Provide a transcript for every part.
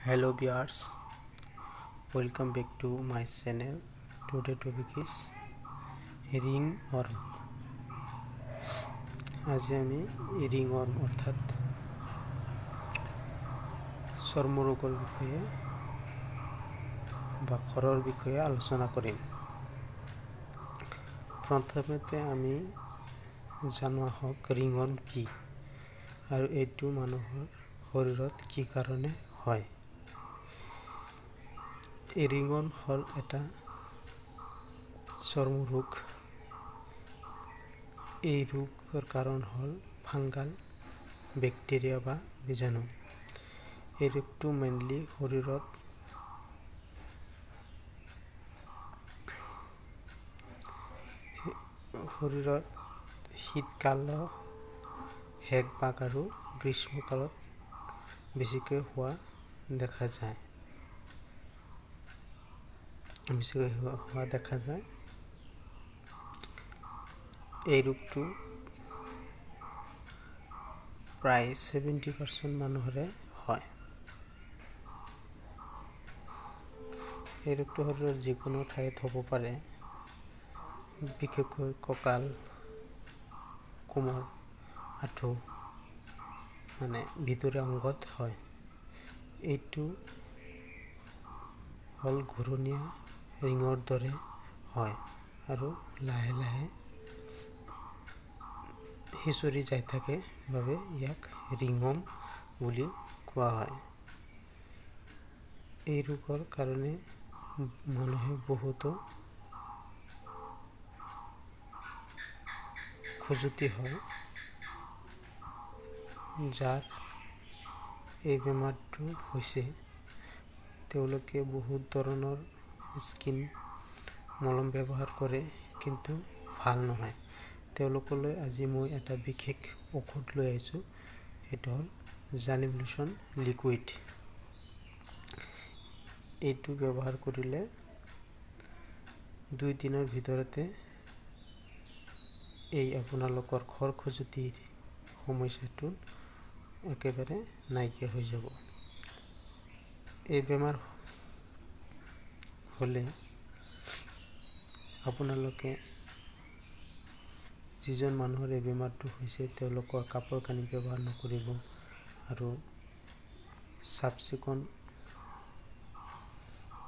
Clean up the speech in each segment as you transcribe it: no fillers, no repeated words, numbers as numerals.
Hello viewers, welcome back to my channel. Today topic is ringworm. আজি আমি ringworm অৰ্থাৎ চৰ্মৰোগৰ বিষয়ে বা খৰৰ বিষয়ে আলোচনা কৰিম। প্ৰথমতে আমি জানো আহক ৰিংৱৰ্ম কি আৰু এইটো মানুহৰ শৰীৰত কি কাৰণে হয়। এই ৰিংৱৰ্ম হ'ল এটা চৰ্মৰোগ। এই ৰোগৰ কাৰণ হ'ল ফাংগাল বেক্টেৰিয়া বা বীজাণু। এই ৰোগটো মেইনলি শৰীৰত শীতকালৰ শেষ ভাগ আৰু গ্ৰীষ্মকালত বেছিকৈ হোৱা দেখা যায়। এই ৰোগটো প্ৰায় 70% মানুহৰে হয়। এই ৰোগটো শৰীৰৰ যিকোনো ঠাইত হ'ব পাৰে, বিশেষকৈ কঁকাল, কোমৰ, আঁঠু মানে ভিতৰুৱা অংগত হয়। এইটো হ'ল ঘূৰণীয়া ৰিঙৰ দৰে হয় আৰু লাহে লাহে সিঁচৰি যাই থাকে বাবে ইয়াক ৰিংৱৰ্ম বুলি কোৱা হয়। এই ৰোগৰ কাৰণে মানুহে বহুতো খজুৱতি হয়। যাৰ এই বেমাৰটো হৈছে তেওঁলোকে বহুত ধৰণৰ স্কিন মলম ব্যৱহাৰ কৰে, কিন্তু ভাল নহয়। তেওঁলোকলৈ আজি মই এটা বিশেষ ঔষধ লৈ আহিছোঁ, সেইটো হ'ল জালিম লোচন লিকুইড। এইটো ব্যৱহাৰ কৰিলে 2 দিনৰ ভিতৰতে এই আপোনালোকৰ খৰ খজুৱতিৰ সমস্যাটো একেবাৰে নাইকিয়া হৈ যাব। এই বেমাৰ হ'লে আপোনালোকে যিজন মানুহৰ এই বেমাৰটো হৈছে তেওঁলোকৰ কাপোৰ কানি ব্যৱহাৰ নকৰিব আৰু চাফ চিকুণ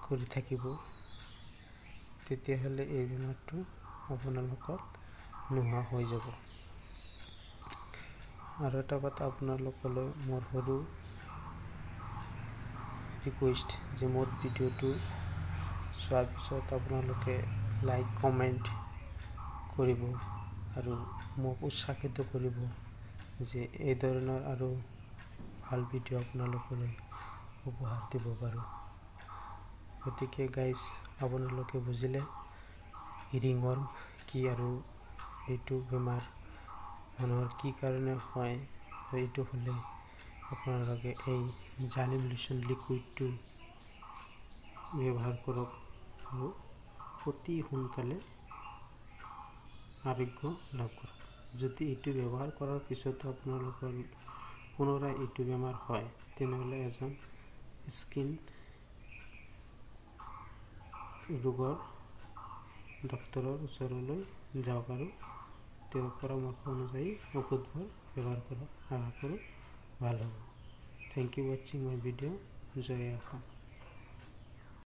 কৰি থাকিব, তেতিয়াহ'লে এই বেমাৰটো আপোনালোকৰ নোহোৱা হৈ যাব। আৰু এটা কথা আপোনালোকলৈ মোৰ সৰু ৰিকুৱেষ্ট যে মোৰ ভিডিঅ'টো চোৱাৰ পিছত আপোনালোকে লাইক, কমেণ্ট কৰিব আৰু মোক উৎসাহিত কৰিব যে এই ধৰণৰ আৰু ভাল ভিডিঅ' আপোনালোকলৈ উপহাৰ দিব পাৰোঁ। গতিকে গাইজ, আপোনালোকে বুজিলে ৰিংৱৰ্ম কি আৰু এইটো বেমাৰ মানুহৰ কি কাৰণে হয়। আৰু এইটো হ'লে আপোনালোকে এই জালিম লোচন লিকুইডটো ব্যৱহাৰ কৰক আৰু অতি সোনকালে আৰোগ্য লাভ কৰক। যদি এইটো ব্যৱহাৰ কৰাৰ পিছতো আপোনালোকৰ পুনৰাই এইটো বেমাৰ হয়, তেনেহ'লে এজন স্কিন ৰোগৰ ডক্তৰৰ ওচৰলৈ যাওক আৰু তেওঁৰ পৰামৰ্শ অনুযায়ী ঔষধবোৰ ব্যৱহাৰ কৰক। আশা কৰোঁ ভাল হ'ব। Thank you watching my video. Joy Assam.